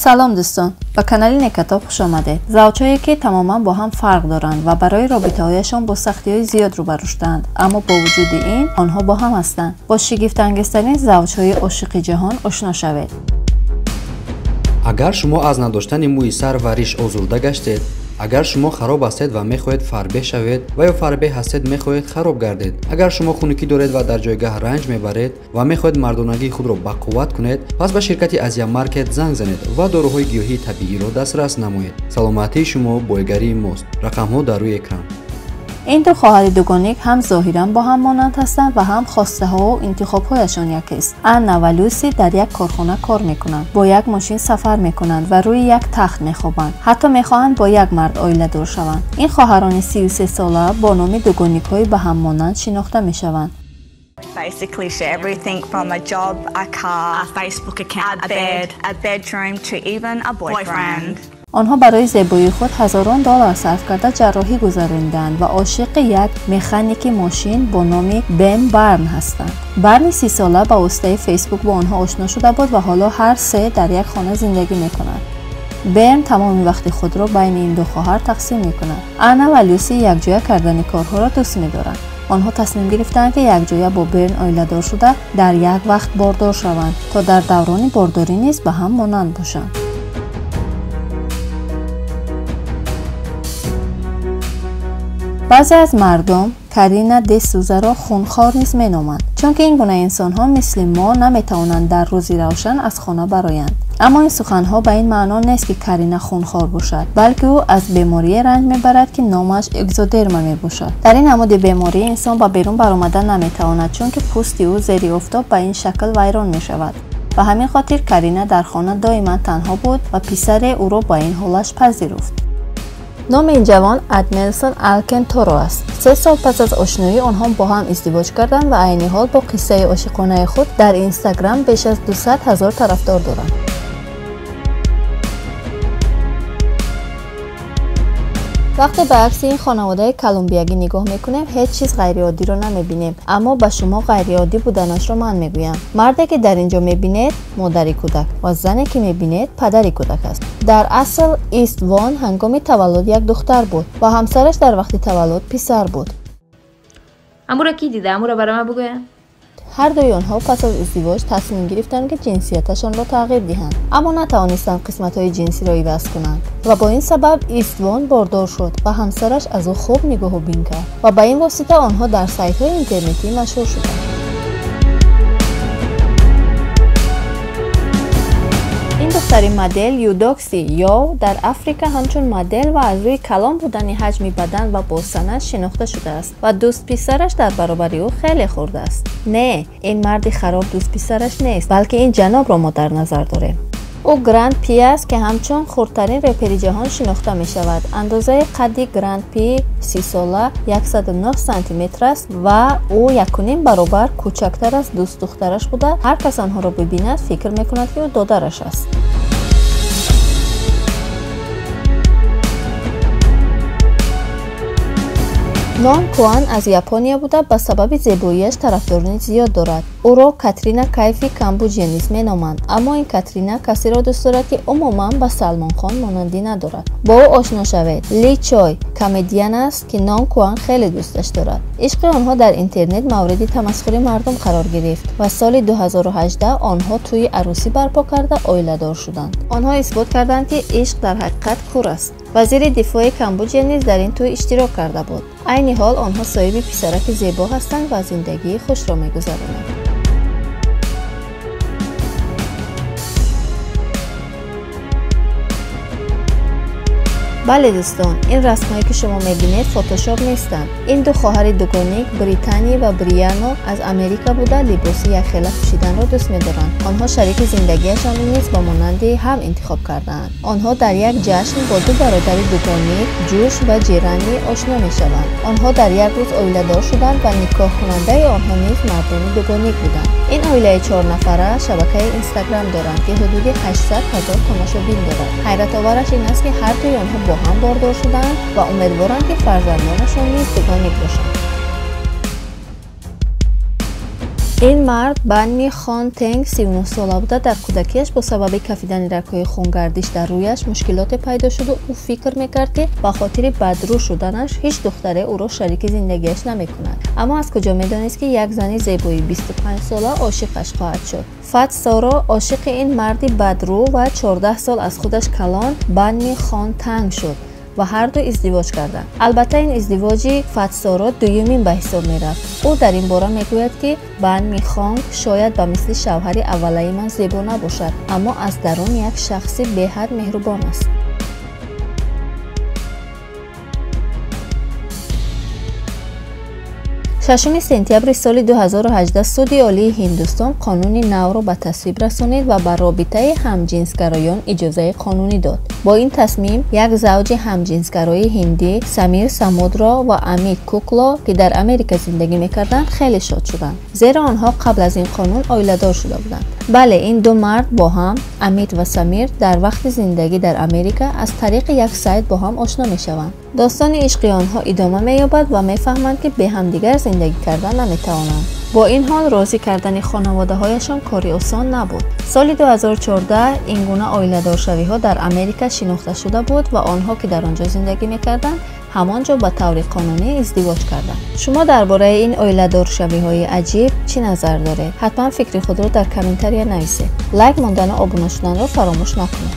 Салом дӯстон, ба канали Некатоб хуш омадед. Завҷҳое ки тамоман бо ҳам фарқ доранд ва барои робитаҳояшон бо сахтиҳои зиёд рӯбарӯ шудаанд, аммо бо вуҷуди ин онҳо бо ҳам ҳастанд. Бо шигифтангезтарин завҷҳои ошиқи ҷаҳон ошно шавед. Агар шумо аз надоштани мӯи сар ва риш озурда гаштед, агар шумо хароб ҳастед ва мехоҳед фарбеҳ шавед ва ё фарбеҳ ҳастед мехоҳед хароб гардед, агар шумо хунукӣ доред ва дар ҷойгаҳ ранҷ мебаред ва мехоҳед мардонагии худро бақувват кунед, пас ба ширкати Азия Маркет занг занед ва доруҳои гиёҳии табииро дастрас намоед. Саломатии шумо бойгарии мост. Рақамҳо дар рӯи экран. Ин ду хоҳари дугоник ҳам зоҳиран бо ҳам монанд ҳастанд ва ҳам хостаҳову интихобҳояшон якест. Анна ва Люси дар як корхона кор мекунанд, бо як мошин сафар мекунанд ва рӯи як тахт мехобанд. Ҳатто мехоҳанд бо як мард оиладор шаванд. Ин хоҳарони 33 сола бо номи дугоникҳои ба ҳам монанд шинохта мешаванд. Basically share everything from a job, a car, a Facebook account, a bed, a bedroom to even a boyfriend. Онҳо барои зебоии худ ҳазорон доллар сарф карда ҷарроҳӣ гузаронидаанд ва ошиқи як механики мошин бо номи Бен Барн ҳастанд. Барни 30-сола ба воситаи Фейсбук бо онҳо ошно шуда буд ва ҳоло ҳар се дар як хона зиндагӣ мекунанд. Берн тамоми вақти худро байни ин ду хоҳар тақсим мекунад. Анна ва Люси якҷоя кардани корҳоро дӯст медоранд. Онҳо тасмим гирифтаанд, ки якҷоя бо Берн оиладор шуда, дар як вақт бордор шаванд, то дар даврони бордорӣ низ ба ҳам монанд бошанд. Баъзе аз мардум Карина де Сузаро хунхор низ меноманд, чунки ин гуна инсонҳо мисли мо наметавонанд дар рӯзи равшан аз хона бароянд. Аммо ин суханҳо ба ин маъно нест, ки Карина хунхор бошад, балки ӯ аз беморие ранҷ мебарад, ки номаш экзодерма мебошад. Дар ин намуди беморӣ инсон ба берун баромада наметавонад, чунки пӯсти ӯ зери офтоб ба ин шакл вайрон мешавад. Ба ҳамин хотир Карина дар хона доиман танҳо буд ва писаре ӯро ба ин ҳолаш пазируфт. Номи ин ҷавон Адмелсон Алкен Торо аст. 3 сол пас аз ошноӣ онҳо бо ҳам издивоҷ карданд ва айни ҳол бо қиссаи ошиқонаи худ дар Инстаграм беш аз 200 ҳазор тарафдор доранд. Вақте ба акси ин хонаводаи колумбиягӣ нигоҳ мекунем, ҳеҷ чиз ғайриоддиро намебинем, аммо ба шумо ғайриоддӣ буданашро ман мегӯям. Марде, ки дар ин ҷо мебинед, модари кӯдак ва зане, ки мебинед, падари кӯдак аст. Дар асл Иствон ҳангоми таваллуд як духтар буд ва ҳамсараш дар вақти таваллуд писар буд. Амура ки дида? Амура барои ман бугӯя. Ҳар дуи онҳо пас аз издивоҷ тасмим гирифтанд, ки ҷинсияташонро тағйир диҳанд, аммо натавонистанд қисматҳои ҷинсиро иваз кунанд ва бо ин сабаб Иствон бордор шуд ва ҳамсараш аз ӯ хуб нигоҳубин кард ва ба ин восита онҳо дар сайтҳои интернетӣ машҳур шуданд. Ин духтари модел Юдокси Йов дар Африка ҳамчун модел ва аз рӯи калон будани ҳаҷми бадан ва босанат шинохта шудааст ва дӯстписараш дар баробари ӯ хеле хурд аст. Не, ин марди хароб дӯстписараш нест, балки ин ҷанобро мо дар назар дорем. Ӯ Гранд Пи аст, ки ҳамчун хурдтарин репери ҷаҳон шинохта мешавад. Андозаи қадди Гранд Пи 30-сола 109 сантиметр аст ва ӯ якуним баробар кӯчактар аз дӯстдухтараш буда, ҳар кас онҳоро бибинад, фикр мекунад, ки ӯ додараш аст. Нон Куан аз Япония буда, ба сабаби зебоияш тарафдорони зиёд дорад. Ӯро Катрина Кайфи Камбуҷия низ меноманд, аммо ин Катрина касеро дӯст дорад, ки умуман ба Салмонхон монандӣ надорад. Бо ӯ ошно шавед. Ли Чой комедиан аст, ки Нон Куан хеле дӯсташ дорад. Ишқи онҳо дар интернет мавриди тамасхури мардум қарор гирифт ва соли 2018 онҳо тӯи арӯсӣ барпо карда, оиладор шуданд. Онҳо исбот карданд, ки ишқ дар ҳақиқат кур аст. Вазири дифои Камбуҷия низ дар ин тӯй иштирок карда буд. Айни ҳол онҳо соҳиби писараки зебо ҳастанд ва зиндагии хушро мегузаронанд. Бале дӯстон, ин расмҳое, ки шумо мебинед, фотошоп нестанд. Ин ду хоҳари дугоник Британи ва Бриано аз Америка буда, либоси якхела пӯшиданро дӯст медоранд. Онҳо шарики зиндагиашонро низ ба монанди ҳам интихоб кардаанд. Онҳо дар як ҷашн бо ду бародари дугоник Ҷуш ва Ҷерами ошно мешаванд. Онҳо дар як рӯз оиладор шуданд ва никоҳкунандаи онҳо низ мардони дугоник буданд. Ин оилаи чорнафара шабакаи Инстаграм доранд, ки ҳудуди 800 ҳазор тамошобин дорад. Ҳайратовараш ин аст, ки ҳар дуи онҳо бо ҳам бордор шудаанд ва умедворанд, ки фарзандонашон низ дугоник бошанд. Ин мард Банми Хон Тенг 39 сола буда, дар кӯдакиаш бо сабаби кафидани рагҳои хунгардиш дар рӯяш мушкилоте пайдо шуду ӯ фикр мекард, ки ба хотири бадрӯ шуданаш ҳеҷ духтаре ӯро шарики зиндагиаш намекунад. Аммо аз куҷо медонист, ки як зани зебои 25 сола ошиқаш хоҳад шуд. Фат Соро ошиқи ин марди бадрӯ ва 14 сол аз худаш калон Банми Хон Танг шуд ва ҳарду издивоҷ карданд. Албатта, ин издивоҷи Фатсоро дуюмин ба ҳисоб мерафт. Ӯ дар ин бора мегӯяд, ки Банми Хонг шояд ба мисли шавҳари аввалаи ман зебо набошад, аммо аз дарун як шахси беҳад меҳрубон аст. 6 сентябри соли 2018 суди олии Ҳиндустон қонуни навро ба тасвиб расонид ва ба робитаи ҳамҷинсгароён иҷозаи қонунӣ дод. Бо ин тасмим як завҷи ҳамҷинсгарои ҳиндӣ Самир Самудро ва Амит Кукло, ки дар Америка зиндагӣ мекарданд, хеле шод шуданд, зеро онҳо қабл аз ин қонун оиладор шуда буданд. Бале, ин ду мард бо ҳам, Амит ва Самир, дар вақти зиндагӣ дар Америка аз тариқи як сайт бо ҳам ошно мешаванд. Достони ишқи онҳо идома меёбад ва мефаҳманд, ки бе ҳамдигар зиндагӣ кардан наметавонанд. Бо ин ҳол розӣ кардани хонаводаҳояшон кори осон набуд. Соли 2014 ин гуна оиладоршавиҳо дар Америка шинохта шуда буд ва онҳо, ки дар он ҷо зиндагӣ мекарданд, ҳамон ҷо ба таври қонунӣ издивоҷ карданд. Шумо дар бораи ин оиладоршавиҳои аҷиб чӣ назар доред? Ҳатман фикри худро дар комментария нависед. Лайк мондану обуна шуданро фаромӯш накунед.